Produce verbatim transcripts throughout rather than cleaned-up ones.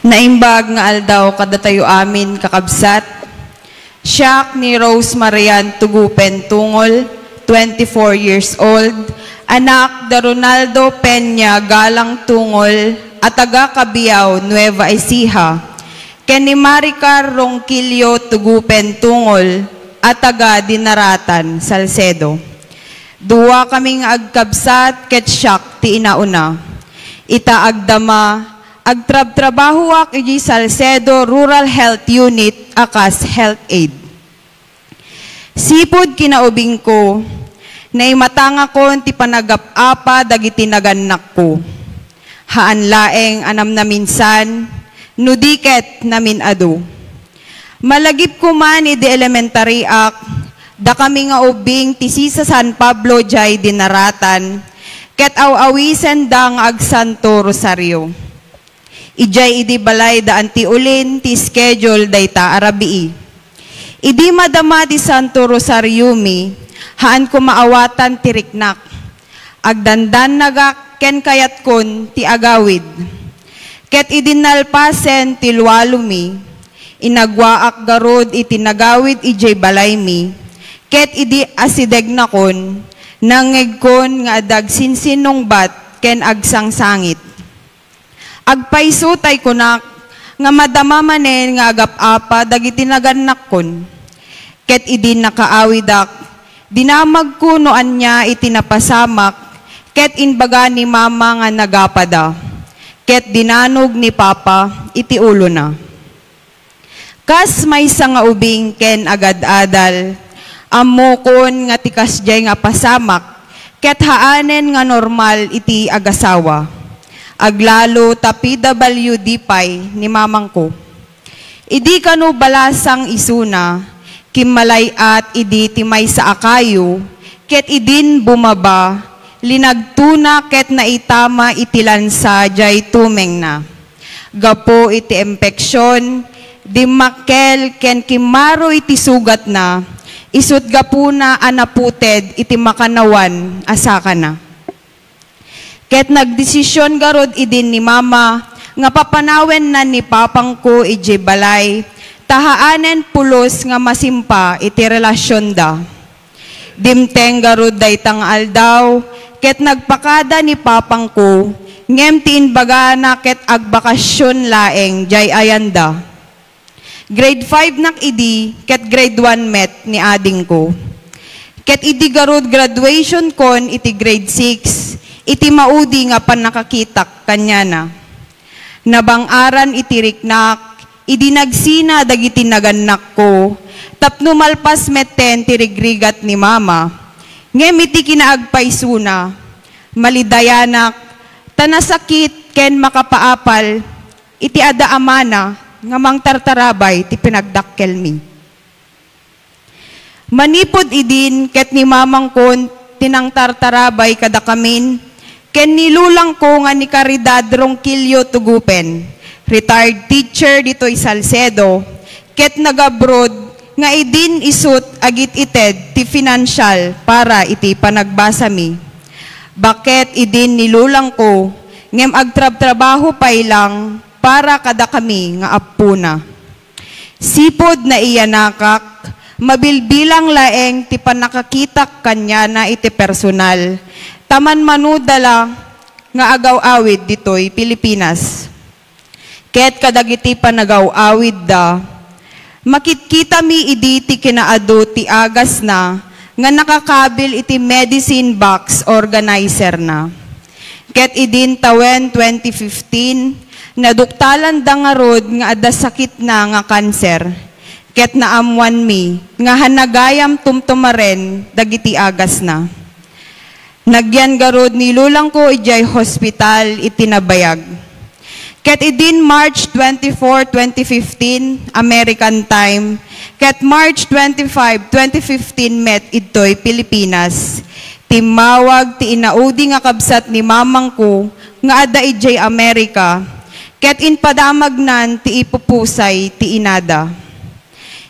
Naimbag nga aldaw kadatayo amin, kakabsat. Siak ni Rose Marian Tugupen Tungol, twenty-four years old, anak da Ronaldo Peña Galang Tungol a taga Cabiao, Nueva Ecija, ken ni Maricar Ronquillo Tugupen Tungol a taga Dinaratan, Salcedo. Dua kami nga agkabsat ket siak ti inauna. Ita agdama, agtrabtrabahoak iti Salcedo Rural Health Unit a kas health aide. Sipud kinaubingko, naimatangakon ti panagap-apa dagiti nagannakko. Haan laeng a namnaminsan, no di ket namin-adu. Malagipko man idi elementariak, dakami nga ubbing ti sisa San Pablo jay Dinaratan, ket aw-awisenda nga agsanto rosario. Idiay idi balay da Auntie Ulin ti schedule dayta a rabii. Idi madama ti Santo Rosariomi, haanko maawatan ti riknak. Agdandannagak ken kayatkon ti agawid. Ket idi nalpasen ti lualomi, inagwaak garud iti nagawid idiay balaymi, ket idi asidegnakon, nangngegkon nga adda agsinsinungbat ken agsangsangit. Agpayso tay kunak nga madama manen nga agap-apa dagiti nagannakkon. Ket idi nakaawidak, dinamagko no ania iti napasamak, ket imbaga ni Mama nga nagapada, ket dinanog ni Papa iti ulona. Kas maysa nga ubing ken agad-adal, ammokon nga ti kasdiay nga pasamak ket haanen nga normal iti agasawa. Aglalo ta P W D pay ni mamangko. Idi kano balasang isuna, kimmalay-at idi ti maysa a kayo, ket idin bumaba, linagtona ket naitama iti lansa jay tumengna. Gapu iti impeksion, dimmakkel ken kimmaro iti sugatna, isut' gapuna a naputed iti makanawan a sakana. Ket nagdesision garud idin ni Mama nga papanawenna ni papangko idiay balay, ta haanen pulos nga masimpa iti relasionda. Dimteng garud dayta nga aldaw, ket nagpakada ni papangko, ngem ti imbagana ket agbakasion laeng jay ayanda. Grade five nak idi, ket grade one met ni adingko. Ket idi garud graduation kon iti grade six, iti maudi nga pannakakitak kaniana. Nabang-aran iti riknak, idi nagsina dagiti nagannakko, tapno malpas metten ti rigrigat ni Mama. Ngem iti kinaagpaysona, malidayanak, ta nasakit ken makapaapal iti adda a mana nga mangtartarabay ti pinagdakkelmi. Manipud idin ket ni mamangkon ti nangtartarabay kadakamin, ken ni lulangko nga ni Caridad Ronquillo Tugupen, retired teacher ditoy Salcedo, ket nagabroad nga idin isut' agit-ited ti finansial para iti panagbasami. Baket idin ni lulangko, ngem agtrabtrabaho pay lang para kadakami nga appona. Sipud naiyanakak, mabilbilang laeng ti pannakakitak kaniana iti personal, ta manmanuda la nga agaw-awid ditoy Pilipinas. Ket kadagiti panagaw-awidda, makitkitami idi ti kinaadu ti agasna nga nakakabil iti medicine box organizer-na. Ket idin tawen twenty fifteen, naduktalanda ngarud nga adda sakitna nga kanser, ket naammoanmi nga hanagayam tumtumaren dagiti agasna. Nagyan garud ni lulangko idiay hospital iti nabayag. Ket idin March twenty-four, twenty fifteen, American time, ket March twenty-five, twenty fifteen met idtoy Pilipinas, timmawag ti inaudi nga kabsat ni mamangko nga adda idiay Amerika, ket impadamagnan ti ipupusay ti inada.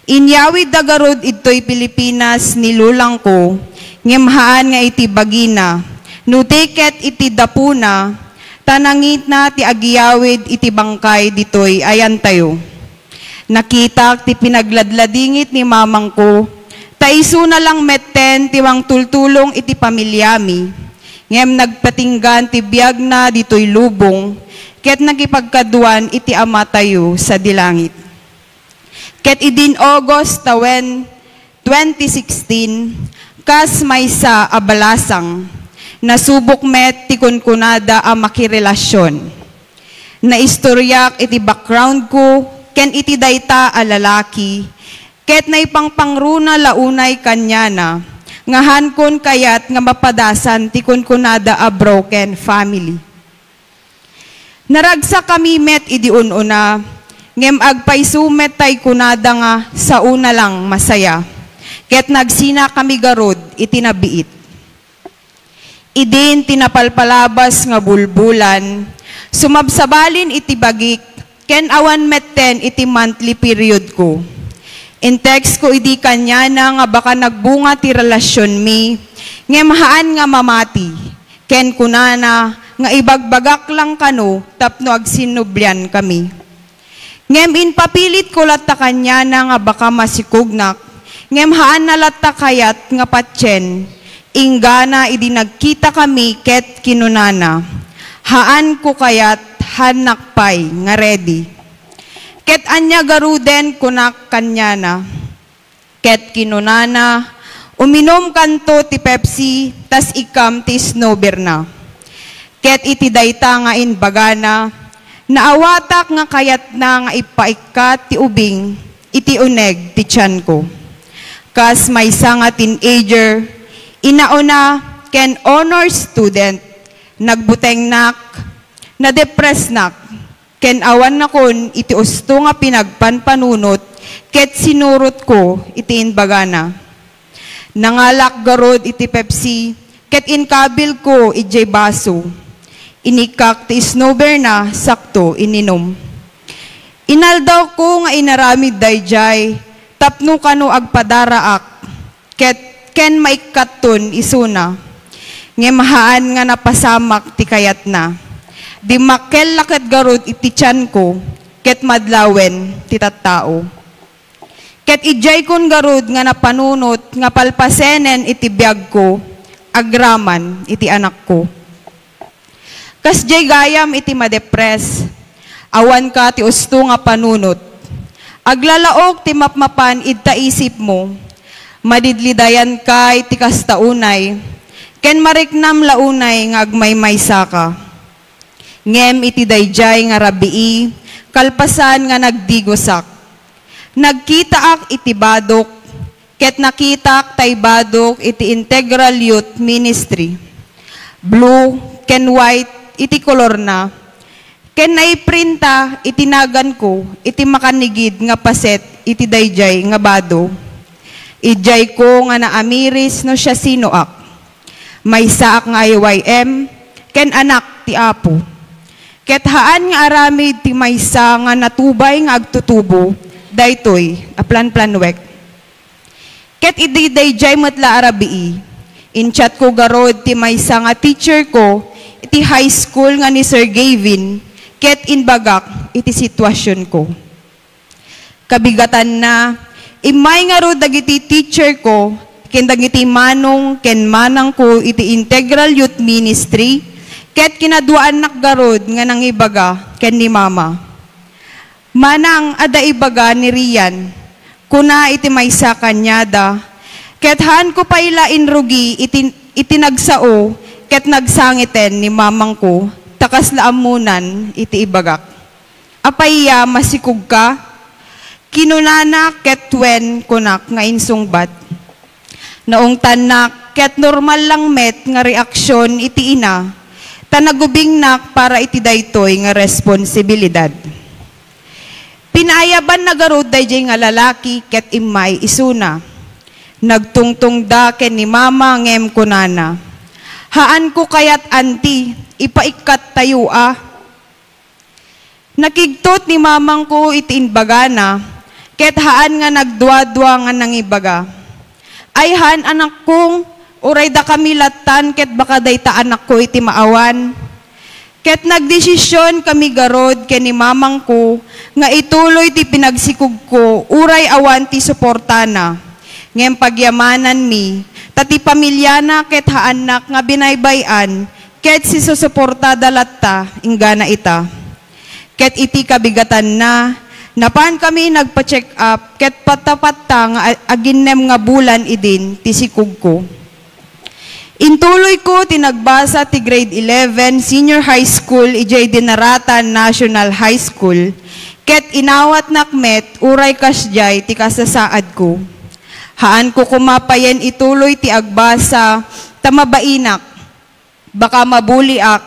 Inyawidda garud idtoy Pilipinas ni lulangko, ngem haan nga iti bagina, no di ket iti dapuna, Ta nangitna ti agiyawid iti bangkay ditoy ayantayo. Nakitak ti pinagladladingit ni mamangko, ta isuna lang metten ti mangtultulong iti pamiliami, ngem nagpatinggan ti biagna ditoy lubong, ket nakipagkaduan iti Amatayo sadi langit. Ket idin August tawen twenty sixteen, kas maysa a balasang, nasubok met ti kunkunada a makirelasion. Naistoriak iti background ko ken iti dayta a lalaki, ket naipangpangruna la unay kaniana nga haankon kayat nga mapadasan ti kunkunada a broken family. Naragsakami met idi un-una, ngem agpayso met tay kunada nga saona lang masaya, ket nagsinakami garud iti nabiit. Idin ti napalpalabas nga bulbulan, sumabsabalin iti bagik ken awan metten iti monthly period ko. In-text ko idi kaniana nga baka nagbunga ti relasionmi, ngem haan nga mamati. Ken kunana nga ibagbagak lang kano tapno agsinnubliankami. Ngem impapilitko latta kaniana nga baka masikognak, ngem haanna latta kayat nga patien. Inggana idi nagkitakami ket kinunana, "Haanko kayat, haannak pay nga ready." Ket ania garuden, kunak kaniana. Ket kinunana, "Uminumkanto ti Pepsi, tas ikkam ti snowbearna." Ket iti dayta nga imbagana, naawatak nga kayatna nga ipaikkat ti ubing iti uneg ti tianko. Kas maysa nga teenager, inauna ken honor student, nagbutengnak, nadepresnak, ken awannakon iti usto nga pinagpanpanunot ket sinurotko iti imbagana. Nangalak garud iti Pepsi ket inkabilko idiay baso. Inikkak ti snowbearna sakto ininum. Inaldawko nga inaramid daydiay tapno kano agpadaraak ket ken maikkatton isuna. Ngem haan nga napasamak ti kayatna. Dimmakkel la ket garud iti tianko ket madlawen ti tattao. Ket idiaykon garud nga napanunot nga palpasenen iti biagko agraman iti anakko. Kasdiay gayam iti madepres, awanka ti usto nga panunot. Aglalaok ti mapmapan ita isipmo. Madidlidayanka iti kasta unay, ken mariknam la unay nga agmaymaysaka. Ngem iti daydiay nga rabii, kalpasan nga nagdigosak, nagkitaak iti badok, ket nakitak tay badok iti Integral Youth Ministry. Blue ken white iti kolorna, ken naiprinta iti naganko iti makanigid nga paset iti daydiay nga bado. Idiayko nga naamiris no siasinoak. Maysaak nga I Y M ken anak ti Apo. Ket haan nga aramid ti maysa nga natubay nga agtutubo daytoy a planplanwek. Ket idi daydiay met la a rabii, in-chatko garud ti maysa nga teacherko iti high school nga ni Sir Gavin, ket inbagak iti situasionko. Kabigatanna, immay ngarud dagiti teacherko ken dagiti manong ken manangko iti Integral Youth Ministry, ket kinaduaannak garud nga nangibaga ken ni Mama. "Manang, adda ibaga ni Rian," kuna iti maysa kaniada, ket haanko pay la inrugi iti, iti nagsao ket nagsangiten ni mamangko, ta kasla ammonan iti ibagak. "Apay a masikogka?" kinunana ket wen kunak nga insungbat. Naungtannak ket normal lang met nga reaksion iti ina, ta nagubingnak para iti daytoy nga responsibilidad. Pinaayabanna garud daydiay nga lalaki ket immay isuna. Nagtungtongda ken ni Mama ngem kunana, "Haanko kayat, Auntie, ipaikkattayo a." Nakigtot ni mamangko iti imbagana, ket haan nga nagduadua nga nangibaga, "Ay haan, anakko, uray dakami lattan ket baka dayta anakko iti maawan." Ket nagdesision kami garud ken ni mamangko nga ituloy ti pinagsikogko uray awan ti suportana. Ngem pagyamananmi, ta ti pamiliana ket haannak nga binaybay-an, ket sisusuportada latta inggana ita. Ket iti kabigatanna, napan kami nagpa-check up ket patta-patta nga a-, aginnem nga bulan idin ti sikogko. Intuloyko ti nagbasa ti grade eleven senior high school idiay Dinaratan National High School, ket inawatnak met uray kasdiay ti kasasaadko. Haanko koma payen ituloy ti agbasa ta mabainak. Baka mabuliak,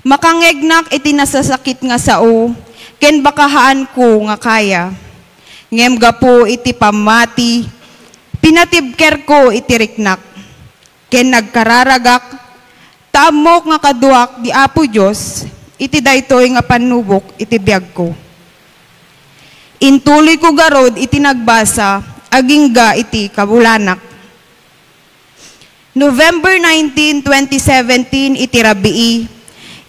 makangngegnak iti nasasakit nga sao, ken baka haanko nga kaya. Ngem gapu iti pammati, pinatibkerko iti riknak, ken nagkararagak, ta ammok nga kaduak ti Apo Dios iti daytoy nga pannubok iti biagko. Intuloyko garud iti nagbasa agingga iti kabulanak. November nineteen, twenty seventeen, iti rabii,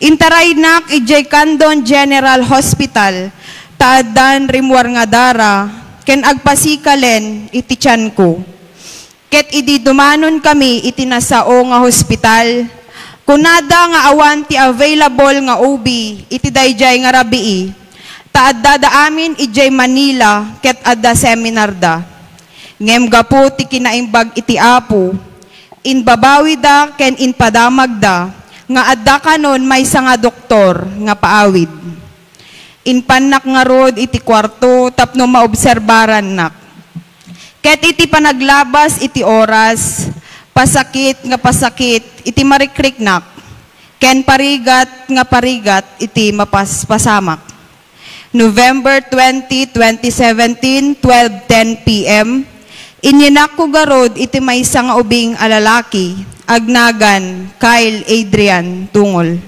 intaraynak idiay Candon General Hospital, ta addan rimmuar nga dara, ken agpasikalen iti tianko. Ket idi dumanonkami iti nasao nga hospital, kunada nga awan ti available nga O B iti daydiay nga rabii, ta addada amin idiay Manila ket adda seminarda. Ngem gapu ti kinaimbag iti Apo, inbabawida ken inpadamagda nga adda kanon maysa nga doktor nga paawid. Inpannak ngarud iti kuarto tapno maobserbarannak. Ket iti panaglabas iti oras, pasakit nga pasakit iti marikriknak, ken parigat nga parigat iti mapaspasamak. November twenty, twenty seventeen, twelve ten P M, inyinakko garud iti maysa nga ubing a lalaki, agnagan Kyle Adrian Tungol.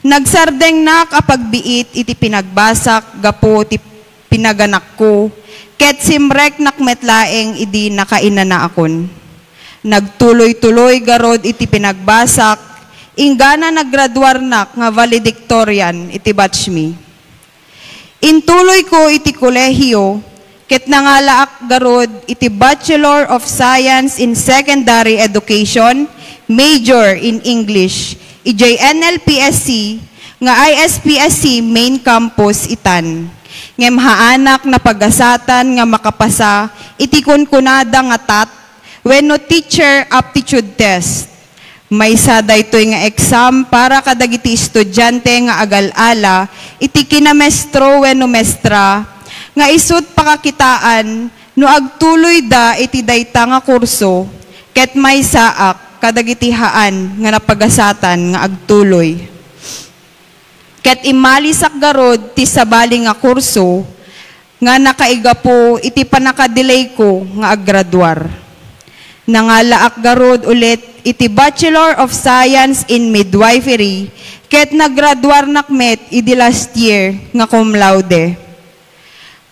Nagsardengnak a pagbiit iti pinagbasak gapu ti pinaganakko, ket simreknak met laeng idi nakainanaakon. Nagtuloy-tuloy garud iti pinagbasak, inggana naggraduarnak nga valedictorian iti batchmi. Intuloyko iti kolehiyo, ket nangalaak garud iti Bachelor of Science in Secondary Education, major in English, idiay N L P S C, nga I S P S C main campus itan. Ngem haanak napagasatan nga makapasa iti kunkunada nga TAT wenno Teacher Aptitude Test. Maysa daytoy nga exam para kadagiti estudiante nga agal-ala iti kinamestro wenno mestra nga isut' pakakitaan no agtuloyda iti dayta nga kurso, ket maysaak kadagiti haan nga napagasatan nga agtuloy. Ket immalisak garud ti sabali nga kurso nga nakaigapu iti pannakadelayko nga aggraduar. Nangalaak garud ulit iti Bachelor of Science in Midwifery, ket naggraduarnak met idi last year nga cum laude.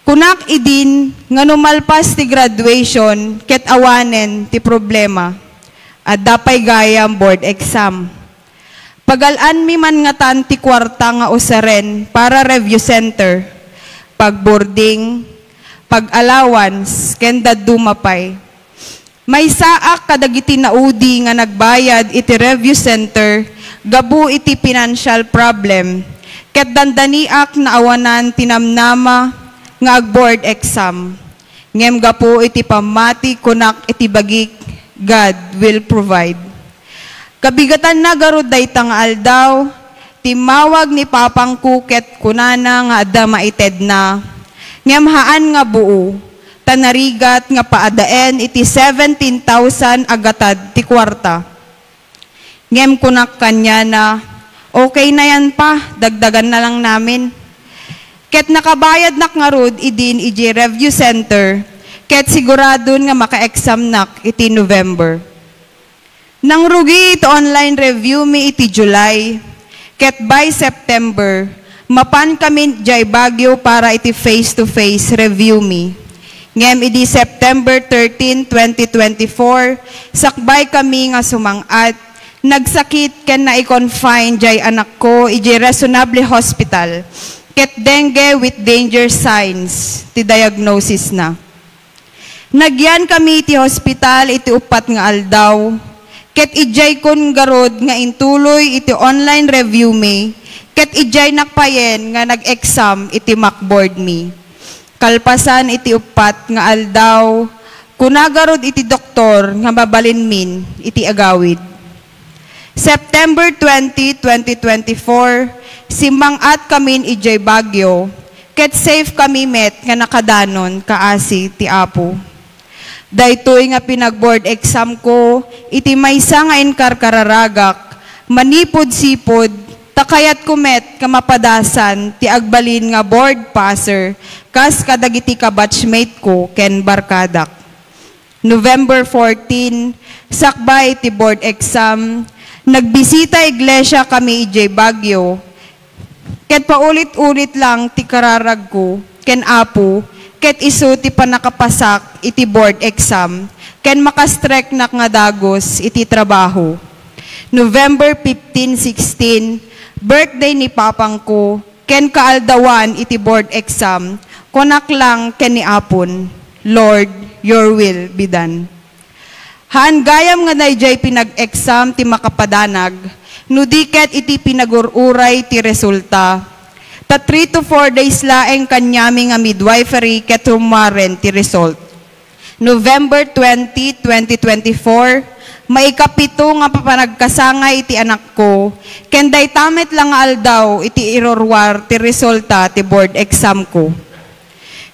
Kunak idin nga no malpas ti graduation ket awanen ti problema, adda pay gayam board exam. Pagal-anmi man ngatan ti kuarta nga usaren para review center, pagboarding, pag-allowance, ken dadduma pay. Maysaak kadagiti naudi nga nagbayad iti review center gapu iti financial problem, ket dandaniak naawanan ti namnama nga agboard exam. Ngem gapu iti pammati, kunak iti bagik, "God will provide." Kabigatanna garud dayta nga aldaw, timmawag ni papangko ket kunana nga adda maitedna. Ngem haan nga buo, ta narigat nga paadaen iti seventeen thousand a gatad ti kuarta. Ngem kunak kaniana, "Okay na yan, Pa, dagdagan na lang namin." Ket nakabayadnak ngarud idin idiay review center, ket siguradon nga maka-examnak iti November. Nangrugi iti online review mi iti July, ket by September, mapankami idiay Baguio para iti face-to-face review mi. Ngem idi September thirteen, twenty twenty-four, sakbaykami nga sumang-at Nagsakit ken nai-confine jay anakko idiay Resonable Hospital, ket dengue with danger signs ti diagnosisna. Nagyan kami ti hospital iti uppat nga aldaw, ket idiay kun garud nga intuloy iti online review mi, ket idiay nakpayen nga nag-exam iti mock board mi. Kalpasan iti uppat nga aldaw, kuna garud iti doktor nga mabalinmin iti agawid. September twenty, twenty twenty-four, simmang-at kamin idiay Baguio, ket safe kami met nga nakadanon kaasi ti Apo. Daytoy nga pinag-board exam ko iti maysa nga inkarkararagak, manipud sipud, ta kayatko met nga mapadasan ti agbalin nga board passer kas kadagiti kabatchmate ko ken barkadak. November fourteen, sakbay ti board exam, nagbisita iglesia kami idiay Baguio, ket paulit-ulit lang ti kararagko ken Apo, ket isu ti pannakapasak iti board exam, ken makastreknak nga dagus iti trabaho. November fifteen, sixteen, birthday ni papangko, ken kaaldawan iti board exam, kunak lang ken ni Apon, "Lord, your will be done." Haan gayam nga daydiay pinag-exam ti makapadanag, no di ket iti pinagur-uray ti resulta. Ta three to four days laeng kaniami nga midwifery ket rummuaren ti result. November twenty, twenty twenty-four, maikapito nga panagkasangay iti anakko, ken dayta met la nga aldaw iti iruruar ti resulta ti board exam ko.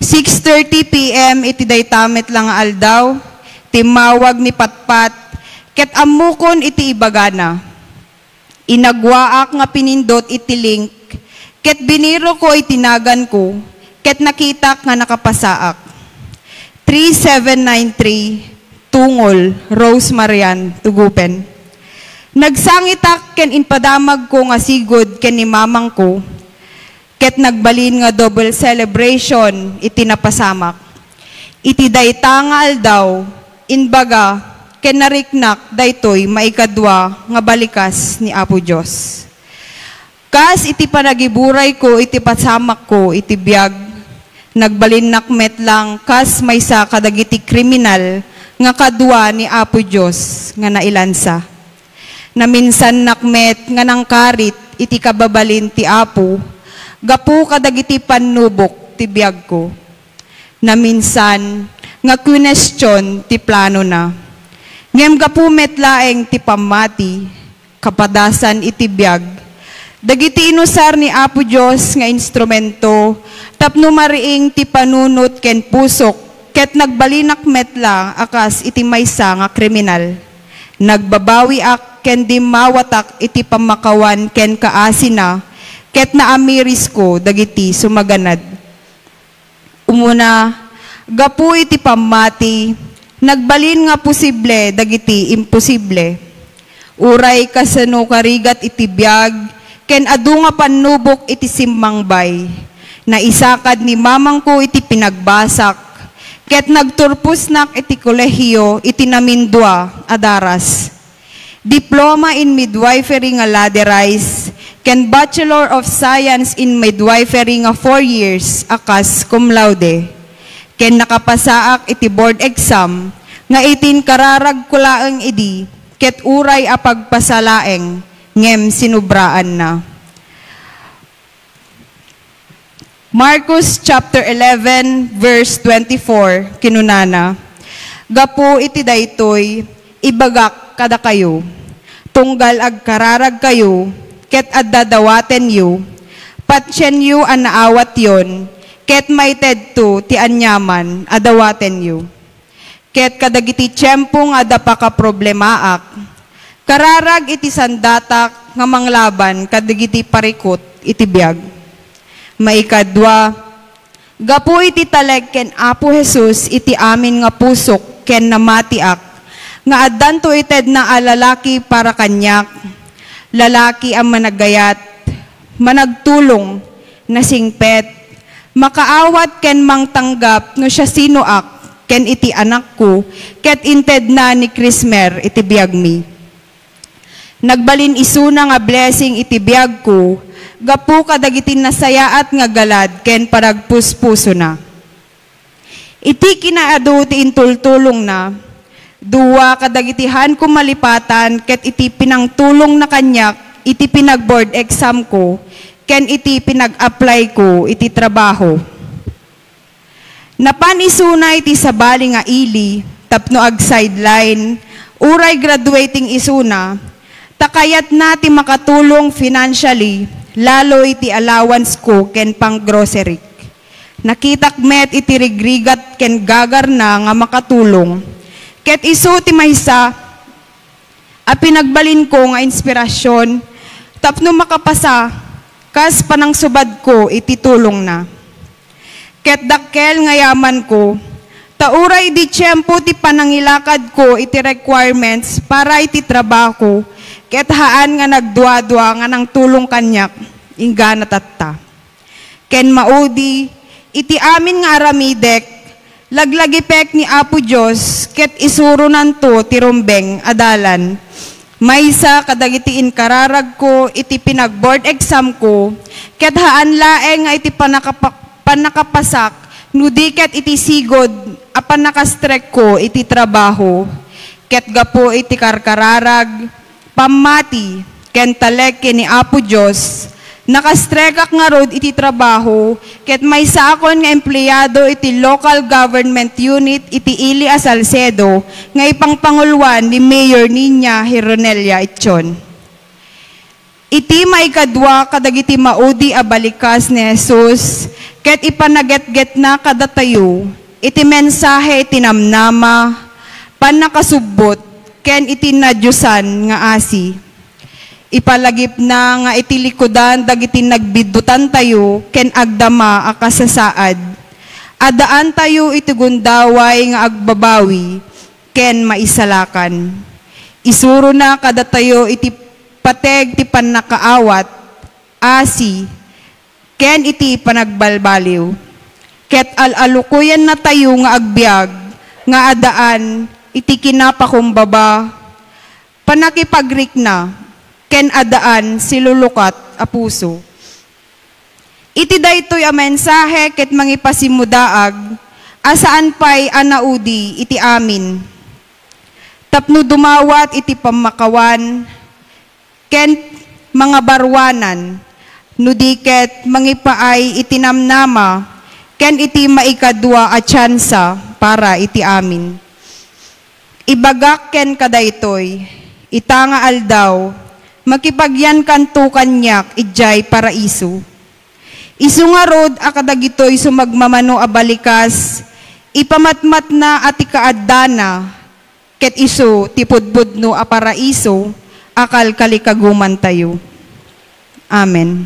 Six thirty P M iti dayta met la nga aldaw, timmawag ni Patpat, ket ammokon iti ibagana. Inagwaak nga pinindot iti link, ket biniroko iti naganko, ket nakitak nga nakapasaak. Three seven nine three, Tungol, Rose Marian, Tugupen. Nagsangitak ken impadamagko nga sigud ken ni mamangko, ket nagbalin nga double celebration iti napasamak. Iti dayta nga aldaw, imbaga ken nariknak daytoy maikadua nga balikas ni Apo Dios. Kas iti panagiburayko iti pasamakko iti biag, nagbalinnak met lang kas maysa kadagiti kriminal nga kadua ni Apo Dios nga nailansa. Naminsannak met nga nangkarit iti kababalin ti Apo gapu kadagiti pannubok ti biagko. Naminsan nga kwinestion ti planona. Ngem gapu met laeng ti pammati, kapadasan iti biag, dagiti inusar ni Apo Dios nga instrumento tapno mariing ti panunot ken pusok, ket nagbalinak met la a kas iti maysa nga kriminal. Nagbabawiak ken dimmawatak iti pammakawan ken kaasina, ket naamirisko dagiti sumaganad. Umuna, gapu iti pammati, nagbalin nga posible dagiti imposible. Uray kasano karigat iti biag, ken adu nga pannubok iti simmangbay. Naisakad ni mamangko iti pinagbasak, ket nagturposnak iti kolehio iti namindua a daras. Diploma in Midwifery nga Law Derise, ken Bachelor of Science in Midwifery nga four years a kas cum laude. Ken nakapasaak iti board exam nga itinkararagko laeng idi, ket uray a pagpasa laeng, ngem sinubraanna. Marcos chapter eleven, verse twenty-four, kinunana, "Gapu iti daytoy, ibagak kadakayo, tunggal agkararagkayo ket adda dawatenyo, patienyo a naawatyon, ket maitedto ti aniaman a dawatenyo." Ket kadagiti tiempo nga adda pakaproblemaak, kararag iti sandatak nga manglaban kadagiti parikut iti biag. Maikadua, gapu iti talek ken Apo Jesus iti amin nga pusok ken namatiak, nga addanto itedna a lalaki para kaniak, lalaki a managayat, managtulong, nasingpet, makaawat ken mangtanggap no siasinoak ken iti anakko, ket intedna ni Krismer iti biagmi. Nagbalin isuna nga blessing iti biagko gapu kadagiti nasayaat nga galad ken panagpuspusona. Iti kinaadu ti intultulongna, dua kadagiti haanko malipatan ket iti pinangtulongna kaniak iti pinag-board examko ken iti pinag-applyko iti trabaho. Napan isuna iti sabali nga ili tapno ag-sideline, uray graduating isuna, ta kayatna ti makatulong financially, lalo iti allowance ko ken pang-grocery. Nakitak met iti rigrigat ken gagarna nga makatulong, ket isu ti maysa a pinagbalinko nga inspirasyon tapno makapasa kas panangsubadko iti tulongna. Ket dakkel nga yamanko, ta uray idi tiempo ti panangilakadko iti requirements para iti trabahoko, ket haan nga nagduadua nga nangtulong kaniak, inggana tatta. Ken maudi, iti amin nga aramidek, laglagipek ni Apo Dios ket isuronanto ti rumbeng a dalan. Maysa kadagiti inkararagko iti pinag-board examko, ket haan laeng nga iti pannakapa-, pannakapasak, no di ket iti sigud a pannakastrekko iti trabaho. Ket gapu iti karkararag, pammati, ken talek ken ni Apo Dios, nakastrekak ngarud iti trabaho, ket maysaakon nga empleado iti local government unit iti ili a Salcedo nga ipangpanguluan ni Mayor Niña Heronelia Echon. Iti maikadua kadagiti maudi a balikas ni Jesus ket ipanagetgetna kadatayo iti mensahe iti namnama, pannakasubbot, ken iti nadiosan nga asi. Ipalagipna nga iti likudan dagiti nagbiddutantayo ken agdama a kasasaad, addaantayo iti gundaway nga agbabawi ken maisalakan. Isurona kadatayo iti pateg ti pannakaawat, asi, ken iti panagbalbaliw. Ket al-alukuyannatayo nga agbiag nga addaan iti kinapakumbaba, pannakipagrikna, ken addaan silulukat a puso. Iti daytoy a mensahe ket mangipasimudaag a saan pay a naudi iti amin. Tapno dumawat iti pammakawan, ken mangabaruanan, no di ket mangipaay iti namnama ken iti maikadua a tiansa para iti amin. Ibagak kenka daytoy, ita nga aldaw, makipagyankanto kaniak idiay paraiso. Isu ngarud a kadagitoy sumagmamano a balikas, ipamatmatna a ti kaaddana, ket isu ti pudpudno a paraiso a kalkalikagumantayo. Amen.